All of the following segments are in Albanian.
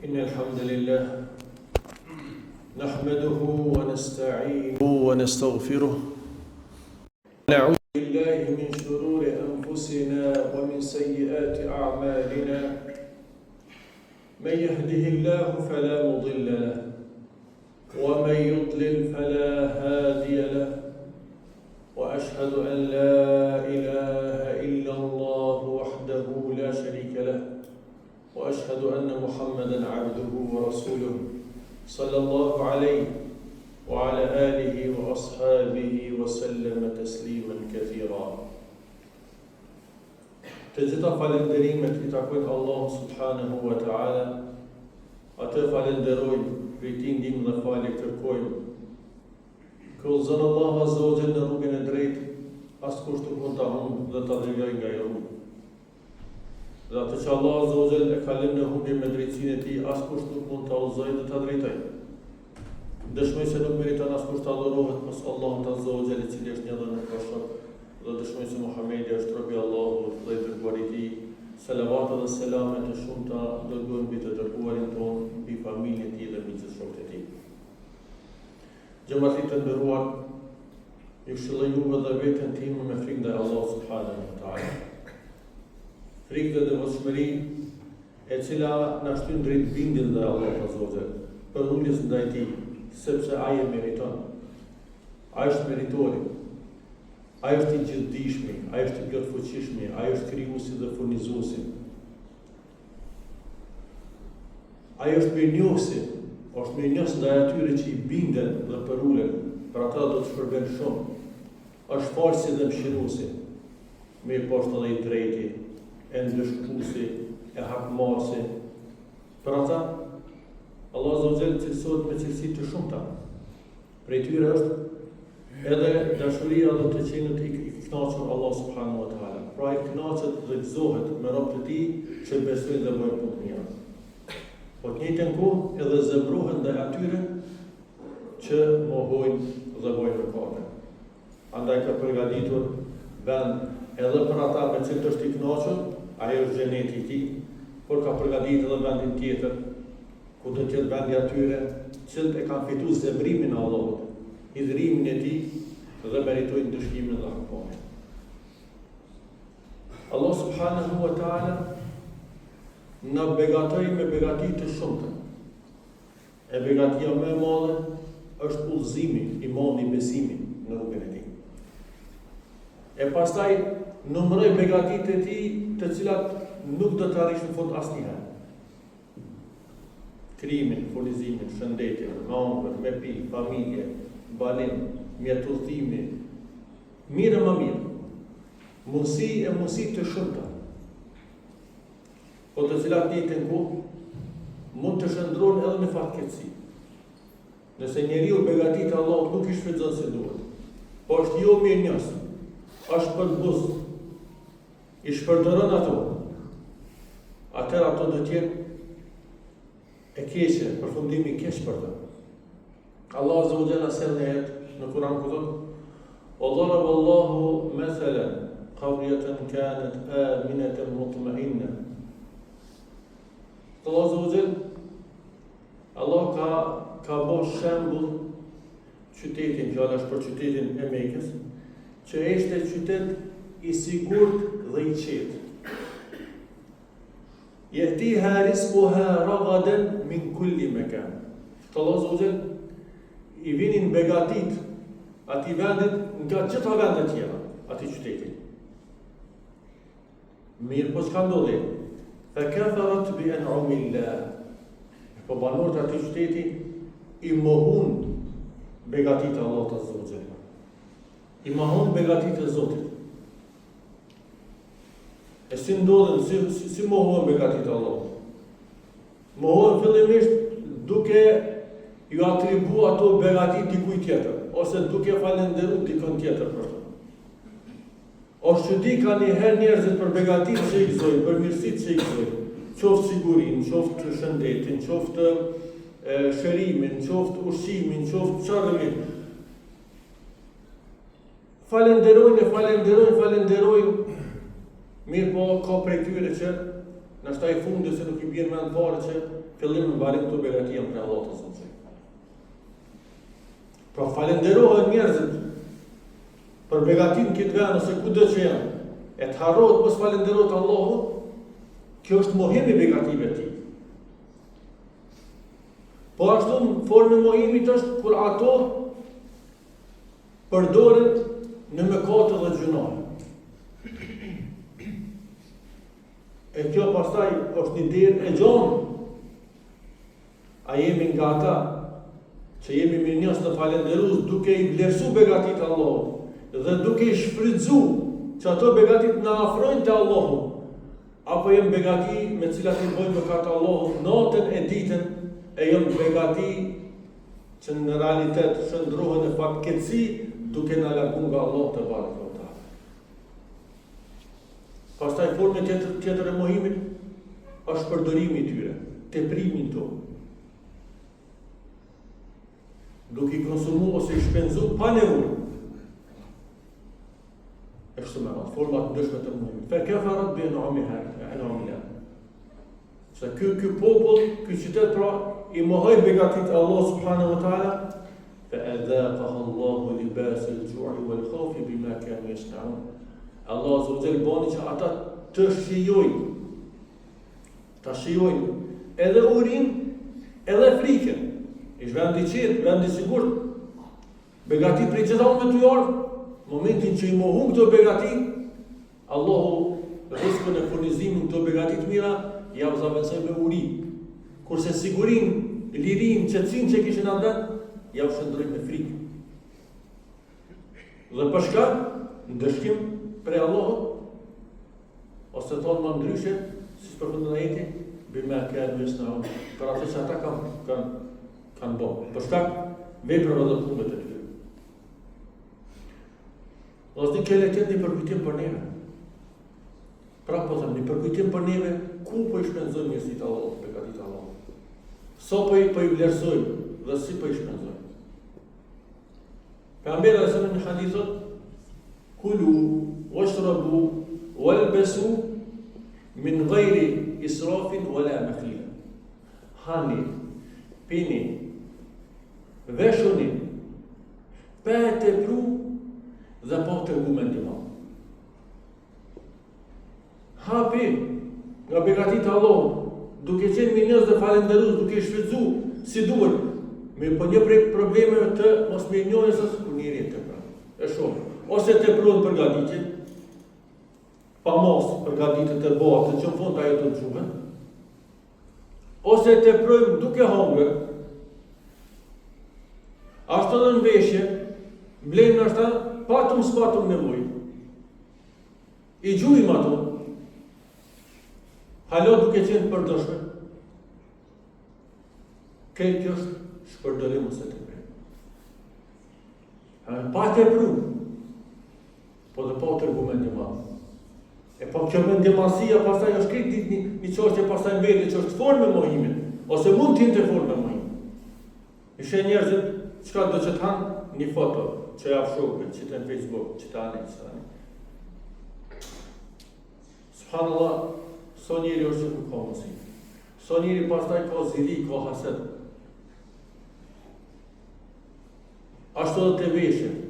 إن الحمد لله نحمده ونستعينه ونستغفره نعوذ بالله من شرور أنفسنا ومن سيئات أعمالنا من يهده الله فلا مضل له ومن يضلل فلا هادي له وأشهد أن لا إله إلا الله وحده لا شريك له وأشهد أن محمدا عبده ورسوله صلى الله عليه وعلى آله وأصحابه وسلم تسليما كثيرا Të gjitha falënderimet i takojnë Allahut subhanahu wa ta'ala, atë falënderojmë, prej tij ndihmë dhe falje kërkojmë. Kë udhëzon Allahu azza wa jall në rrugën e drejtë, askush nuk mund ta humbë dhe ta devijojë nga ajo rrugë. Dhe atë që Allahu azza wa jall e ka lënë në humbje me drejtësinë e tij, askush nuk mund ta udhëzojë dhe ta drejtojë. Dëshmoj se nuk meriton askush të adhurohet pos Allahut azza wa jall, i cili është një dhe nuk ka shok, dhe dëshmoj se Muhamedi është rob i Allahut dhe i dërguari i tij. Salavatet dhe selamet e shumta dërgojmë mbi të dërguarin tonë, mbi familjen e tij dhe mbi gjithë shokët e tij. Xhematli të nderuar, ju këshilloj juve dhe veten time me frikë ndaj Allahut subhanahu wa taala. Frikë dhe devotshmëri e cila na shtyn drejt bindjes ndaj Allahut azza wa jall, përuljes ndaj tij, sepse ai e meriton. Ai është meritori. Ai është i gjithdijshmi, ai është i plotfuqishmi, ai është krijuesi dhe furnizuesi. Ai është mirënjohësi, është mirënjohës ndaj atyre që i binden dhe përulen, për ata do të shpërben shumë. Është falësi dhe mëshiruesi, mirëpo është edhe i drejti, e ndëshkuesi, e hakmarrësi. Për ata, Allah Azza wa Jall cilësohet me cilësi të shumta. Prej tyre është edhe dashuria dhe të qenët i kënaqur Allah subhanahu wa taala. Pra ai kënaqet dhe gëzohet me robët e tij që besojnë dhe bëjnë punë të mira. Po të njëjtën kohë edhe zemërohet ndaj atyre që mohojnë dhe bëjnë mëkate. Andaj ka përgatitur vend edhe për ata me cilët është i kënaqur, ai është xheneti i tij, por ka përgatitur edhe vendin tjetër ku do të jetë vendi i atyre, të cilët e kanë fituar zemërimin e Allahut, hidhërimin e tij dhe meritojnë ndëshkimin dhe hakmarrjen. Allah subhanahu wa taala na begatoi me begati të shumta. E begatia më e madhe është udhëzimi, imani, besimi në rrugën e tij. E pastaj numëroi begatitë e tij, të cilat nuk do të arrish në fund asnjëherë. Krijimin, furnizimin, shëndetin, me hangër, me pi, familje, banim, mjet udhëtimi, mirë e më mirë. Mundësi e mundësi të shumta. Po të cilat në njëjtën kohë mund të shndërrohen edhe në fatkeqësi. Nëse njeriu begatitë e Allahut nuk i shfrytëzon si duhet, po është jo mirënjohës, është përbuz, i shpërdoron ato, atëherë ato do të jenë e keqe, përfundimi i keq për të. Allah Azza wa Jalla sjell një ajet në Kur'an ku thotë: "Wa daraba Allahu mathalan qaryatan kanat aminatan mutma'inna." Allah Azza wa Jalla Allah ka ka bo shembull qytetin, fjala është për qytetin e Mekës, që ishte qytet i sigurt dhe i qetë. Jetiha rizkuha ragaden min kulli mekan. Thotë Allahu azza wa jall, i vinin begatitë atij vendit nga gjitha vendet tjera, atij qytetit. Mirëpo çka ndodhi? Fe keferat bi en'umillah. Po banorët e atij qyteti i mohun begatitë e Allahut azza wa jall. I mohun begatitë e Zotit. E si ndodhin, si, si, si mohohen begatitë e Allahut? Mohohen fillimisht duke ju atribu ato begati dikujt tjetër, ose duke falenderu dikon tjetër për to. Osht çudi kanjëherë njerëzit për begatitë që i gëzojnë, për mirësitë që i gëzojnë, qoftë sigurinë, qoftë shëndetin, qoftë shërimin, qoftë ushqimin, qoftë çfarë mirë. Falenderojnë, falenderojnë, falenderojnë. Mirëpo ka prej tyre që Nashta i fundit se nuk i bjen mend fare që fillim e mbarim këto begati janë prej Allahut azze ve xhel. Pra falenderohen njerëzit për begatinë në këtë vend ose kudo që janë. E të harrohet mos falenderohet Allahu, kjo është mohim i begative të tij. Po ashtu formë e mohimit është kur ato përdoren në mëkate dhe gjynahe. E kjo pastaj është një derë e gjonë. A jemi nga ata që jemi mirënjohës dhe falënderues duke i vlerësu begatitë e Allahut dhe duke i shfrytëzu që ato begati të na afrojnë te Allahu, apo janë begati me cilat i bojmë mëkat Allahut natën e ditën e janë begati që në realitet shndërrohen në fatkeqësi duke na largu nga Allahu tebareke ve teala. Pastaj forma tjetër tjetër e mohimit është përdorimi i tyre, teprimi në to. Duke i konsumu ose i shpenzu pa nevojë. E kështu me radhë, forma të ndryshme të mohimit. Fe keferat bi en'umil-lah. Se ky ky popull, ky qytet pra i mohoi begatitë e Allahut subhanahu wa taala, fa adhaqaha Allahu libas al-ju'i wal khawfi bima kanu yasna'un. Allahu azza wa jall bani që ata të shijojnë ta shijojnë edhe urinë, edhe frikën. Ish vend i qetë, vend i sigurt. Begati prej gjitha anëve tu ardhë, momentin që i mohun këto begati, Allahu rrizkun e furnizimin këto begati të mira, jau zavendësoi me uri. Kurse sigurinë, lirinë, qetësinë që kishin atë vend, jau shndërroi me frikë. Dhe për shkak ndëshkim prej Allahut, ose thonë më ndryshe, siç përfundon ajeti, bima kanu yasnaun, për ato që ata kanë kanë kanë bo, për shkak veprave dhe punëve të tyre. Vllazni kjo le të jetë një përkujtim për neve. Pra po them, një përkujtim për neve, ku po i shpenzojmë mirësitë e Allahut, begatitë e Allahut. Sa po i, po i vlerësojmë dhe si po i shpenzojmë. Pejgamberi alejhi selam në hadith thot, kulu, washrabu, walbesu, min gajri israfin, wala bekhila. Hani, pini, veshuni, pa e tepru dhe pa u tregu mendjemadh. Ha pi, nga begatitë e Allahut, duke qenë mirënjohës dhe falënderues, duke i shfrytëzu si duhet. Mirëpo një prej problemeve të mosmirënjohjes është kur njeri e tepron. E shumë. Ose tepron përgatitje, pa masë përgatitet e bëhet, që në fund ajo do të gjuhet. Ose teprojmë duke hongër, ashtu edhe në veshje, blejmë ndoshta, patëm s'patëm nevojë. I gjujmë ato, hala duke qenë të përdorshme, krejt kjo është shpërdorim ose teprim. Pa tepru, Po dhe pa u tregu mendjemadh. E po kjo mendjemadhësia pastaj është krejt një, një, një çështje pastaj në vete që është formë e mohimit, ose mund të jetë formë e mohimit. I sheh njerëzit çka do që të hanë një foto që ja shokëve, që të në Facebook, që të anë, që të anë. Subhanallah, sa njeri është që nuk ka mundësi. Sa njeri pastaj ka zili, ka haset. Ashtu edhe te veshjet.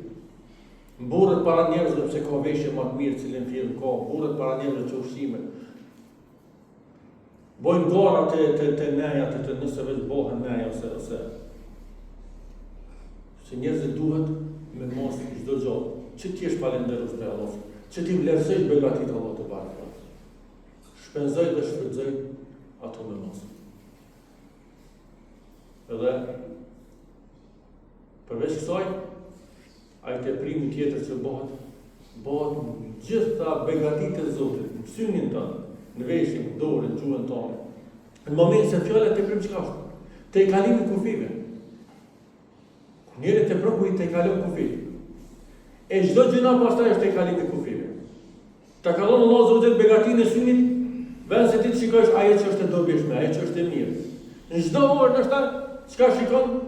Mburret para njerëzve pse ka veshje më të mirë cilën firmë ka, mburret para njerëzve që ushqime. Bojnë gara te te te neja te te nëse veç bohen neja ose ose se njerëzit duhet me masë çdo gjë, që të jesh falënderues ndaj Allahut, që t'i vlerësojsh begatitë e Allahut tebareke. Shpenzoj dhe shfrytëzoj ato me masë. Edhe Përveç kësaj, ai teprimi tjetër që bëhet, bëhet në gjitha begatitë e Zotit, në synin tënd, në veshin, në dorën, në gjuhën tonë. Në moment se fjala teprim çka është? Tejkalimi i kufijve. Kur njeri tepron kur i tejkalon kufijtë. E çdo gjynah pastaj është tejkalimi i kufijve. Ta ka dhënë Allahu azze ve xhel begatinë e synit, vend se ti të shikosh ajo që është e dobishme, ajo që është e mirë. Në çdo orë ndoshta çka shikon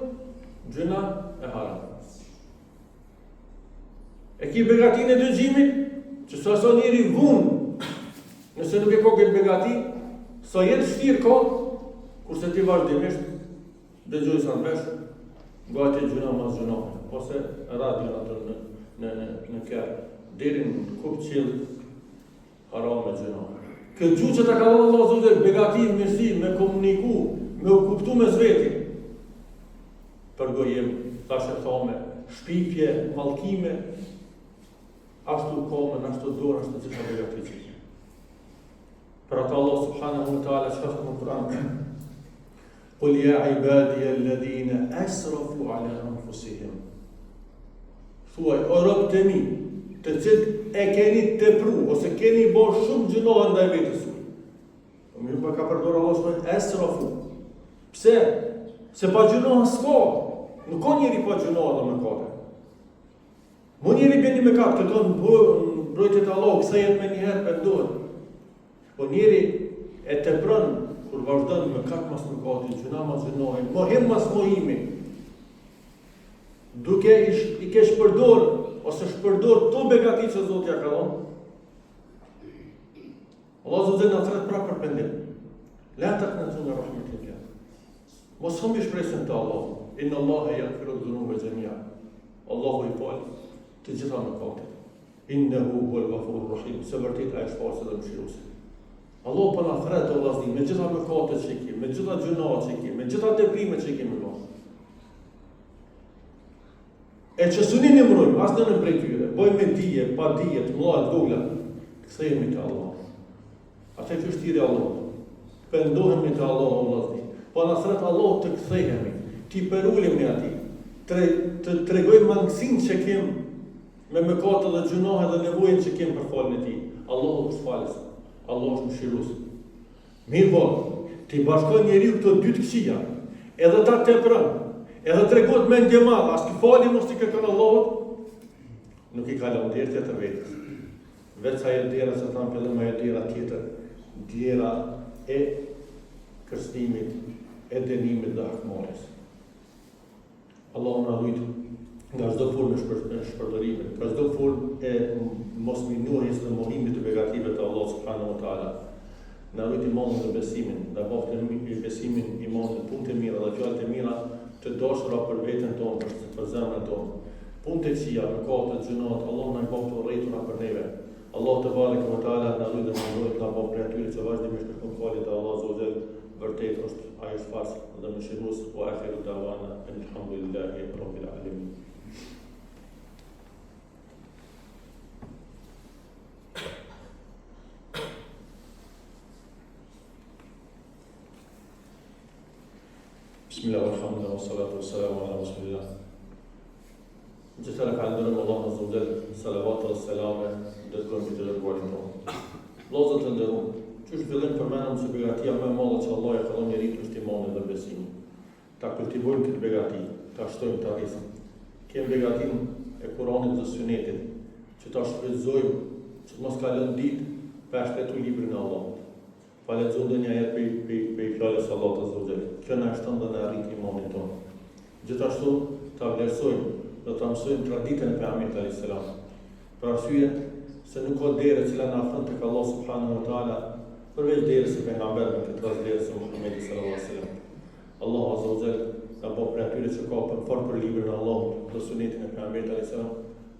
gjynah e haram. E ki begatinë e dëgjimit, që sa sa njeri vun, nëse nuk e ka këtë begati, Sa jetë vështirë ka, kurse ti vazhdimisht dëgjoj sa në vesh, gati gjynah mas gjynahi, ose radio atë në, në, në, në kerr, deri në kupë qiellit, harame gjynahe. Këtë gjuhë që ta ka dhënë Allahu azze ve xhel, begati, mirësi, me komuniku, me u kuptu mes veti, përgojim, thashethame, shpifje, mallkime, ashtu komën, ashtu dorën, ashtu gjitha begati që Për atë Allah subhanahu wa ta'ala çka thotë në Kur'an? Kul ja ibadi alladhina asrafu ala anfusihim. Thuaj, o robët e mi, të cilët e keni tepru, ose keni bo shumë gjynahe ndaj vetes suj. Po mirë pa ka përdorë Allah subhanahu asrafu. Pse? Se pa gjynahe s'ka. Nuk ka njeri pa gjynahe dhe mëkate. Mo njeri bjen një mëkat, kërkon mbrojtje te Allahu, kthehet menjëherë, pendohet. Po njeri e tepron kur vazhdon mëkat mas mëkati, gjynah mas gjynahi, mohim mas mohimi, duke i, i keqpërdor ose shpërdor këto begati që Zoti ja ka dhënë. Allahu azze ve xhel na thërret prapë për pendim. La taknatu min rahmetillah. Mos humbi shpresën te Allahu. Inna Allahe jagfiru dhunube xhemia. Allahu i fal të gjitha mëkatet. Innehu huel gafurur rahim. Se vërtet ai është falësi dhe mëshiruesi. Allahu po na thërret o vllazni, me gjitha mëkatet që i kemi, me gjitha gjynahet që i kemi, me gjitha teprimet që i kemi bërë. E që s'un i numërojmë, asnjënën prej tyre, bojmë me dije, pa dije, të mëdha të vogla, kthehemi te Allahu. Atë që është thirrja e Allahut. Pendohemi te Allahu o vllazni. Po na thërret Allahu të kthehemi, t'i përulemi atij, të, të tregojmë mangësinë që kem me mëkate dhe gjynahe dhe nevojën që kem për faljen e tij. Allahu është falës, Allahu është mëshirues. Mirëpo, t'i bashkon njeriu këto dy të këqija, edhe ta tepron, edhe tregohet mendjemadh, as ky falje mos t'i kërkon Allahut, nuk i ka lënë derë tjetër vetes. Veç ajo dera që thamë fillim ajo dera tjetër, dera e kërcënimit, e dënimit dhe hakmarrjes. Allahu na rujt nga çdo formë e shpërdorimit, nga çdo formë e mosmirënjohjes dhe mohimit të begative të Allahut subhanahu wa taala. Na rujt imanin dhe besimin, na bëftë besimin, imanin, punët e mira dhe fjalët e mira të dashura për veten tonë, për, për zemrën tonë. Punët e këqija, mëkatet, gjynahet, Allahu na i bëftë të urrejtura për neve. Allahu tebareke ve teala na rujt dhe na mbrojt, na bëftë prej atyre që vazhdimisht kërkon falje te Allahu azza wa jall, vërtet është ai është falës dhe mëshirues wa akhiru da'wana alhamdulillahi rabbil alamin. Bismillah, alhamdulillah, wa salatu wa salamu ala rasulillah. Gjithherë e falënderojmë Allahun azza wa jall, salavat dhe selame dërgojmë mbi të dërguarin tonë. Vëllezër të nderuar, qysh në fillim përmendëm se begatia më e madhe që Allahu ja ka dhënë njeriut është imani dhe besimi. Ta kultivojmë këtë begati, ta shtojmë, ta rrisim. Kemi begatinë e Kuranit dhe Sunetit, që ta shfrytëzojmë, që të mos kalon ditë pa e shfletu librin e Allahut. Pa lexu ndonjë ajet prej prej prej fjalës së Allahut azza wa jall. Kjo na shton dhe na rrit imanin tonë. Gjithashtu ta vlerësojmë dhe ta mësojmë traditën e Pejgamberit alayhis salam. Për arsye se nuk ka derë e cila na afron tek Allahu subhanahu wa taala përveç derës së pejgamberëve, në këtë rast derës së Muhamedit sallallahu alaihi wasallam. Allahu azza wa jall na bëftë prej atyre që kapen fort për librin e Allahut dhe sunetin e pejgamberit alayhis salam,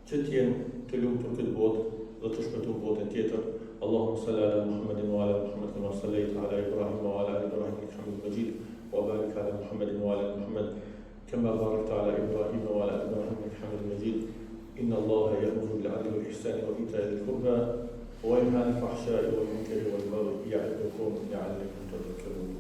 që të jenë të lumtur këtë botë dhe të shpëtuar botën tjetër. Allahumma salli ala Muhammedin wa ala Muhammed kama sallaita ala Ibrahim wa ala ali Ibrahim innaka Hamidum Majid wa barik ala Muhammedin wa ala Muhammed kama barakta ala Ibrahim wa ala ali Ibrahim innaka Hamidum Majid. Inna Allaha ya'muru bil 'adli wal ihsani wa ita'i dhil qurba wa yanha 'anil fahsha'i wal munkari wal baghi ya'idhukum la'allakum tadhakkarun.